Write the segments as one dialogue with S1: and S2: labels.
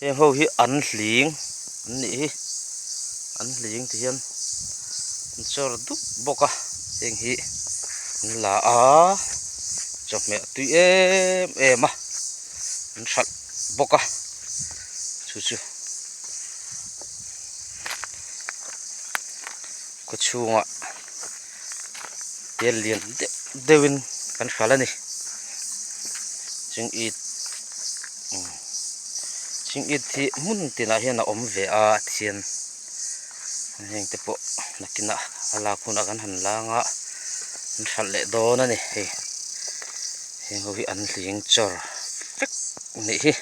S1: Heng ho hi an hling an nih hi an hling ti hian an chawr dup bawk a heng hi an la a chawhmeh tui em em a an hralh bawk a chu chu khaw chhungah tel lian deuh deuhin kan hralh a ni ching it ching it hi hmun tinah hian a awm ve a thian heng te pawh nakinah a lak hunah kan han lang a an hralh leh dawn a ni hei heng ho hi an hling chawr vek a nih hi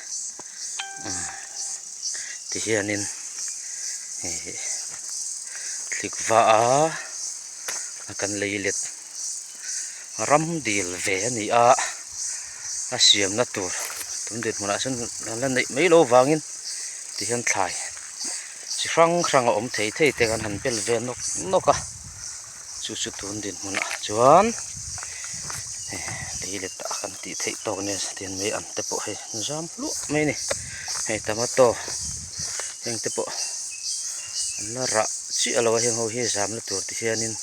S1: tihianin thlik va a kan lei let ram dil ve a ni a a siamna tur tun dinhmunah chuan an la neih mai loh avangin tihian thlai chi hrang hrang a awm thei thei te kan han bel ve nawk nawk a chu chu tun dinhmunah chuan lei let ah kan tih theih tawk nia tihian mei ang te pawh hei an zam hluah mai a ni hei tomato heng te pawh an la rah chiah lo a heng ho hi zamna tur ti hianin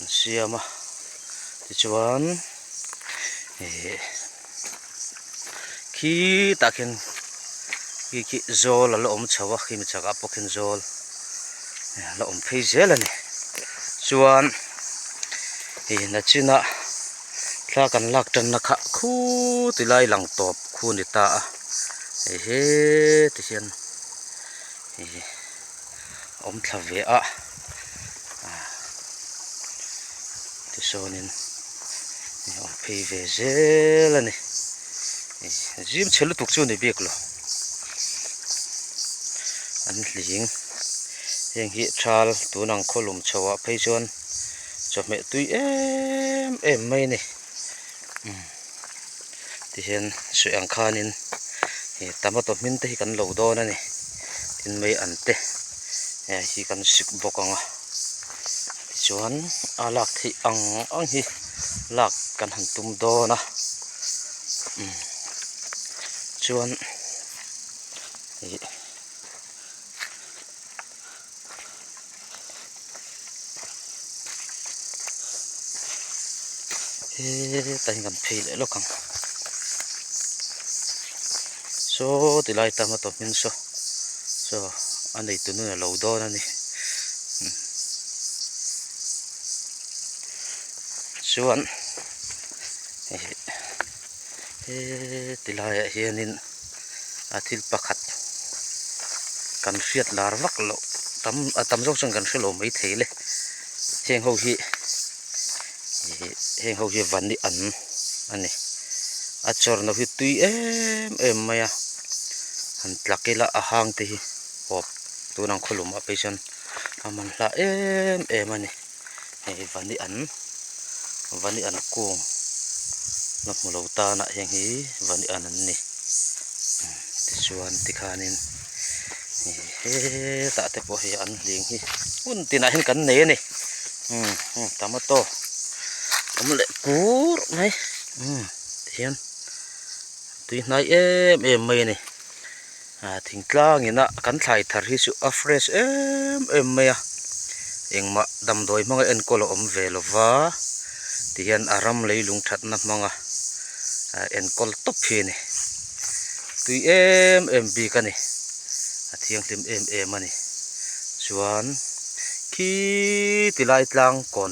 S1: an siam a tichuan ih khitah khian khi khi zawl a la awm chho a khimi chakah pawh khian zawl a la awm phei zel a ni chuan ih nachina thla kan lak tanna kha khu ti lai lang tawp khu a ni ta a hei he ti hian ih awm thla ve a tisawnin a awm phei ve zel a ni zim chhe lutuk chu a ni bik lo an hling heng hi thal tun ang khawlum chho ah phei chuan chawhmeh tui em em mai a ni tihian suih ang khanin ih tomato hmin te hi kan lo dawn a ni tin mai an te hei hi kan sik bawk ang a tichuan a lak theih ang ang hi lak kan han tum dawn a chuan ih. Hetah hian kan phei leh lawk ang saw ti lai tam a tawp hmin saw saw a neitu nun a lo dawn a ni chuan heti laiah hianin a thil pakhat kan hriat lar vak loh tam a tam zawk chuan kan hre lo maithei le heng ho hi ih heng ho hi vani an a ni a chawrno hi tui em em mai a han tlak ila a hang te hi awp tun ang khawlum ah phei chuan a man hlah em em a ni hei vani an vani an kung la hmu lo tan ah heng hi vani an an ni tichuan tikhanin hetah te pawh hei an hling hi hmun tinah hian kan nei a ni tomato awm leh kur mai tihian tui hnai em em mai a ni thingtlang ina kan thlai thar hi chu a fresh em em mai a engmah damdawi hmanga enkawl a awm ve lo va tihian a ram leilung thatna hmanga enkawl tawp hi a ni tui em em bik a ni a thianghlim em em a ni chuan khi ti lai tlang kawn.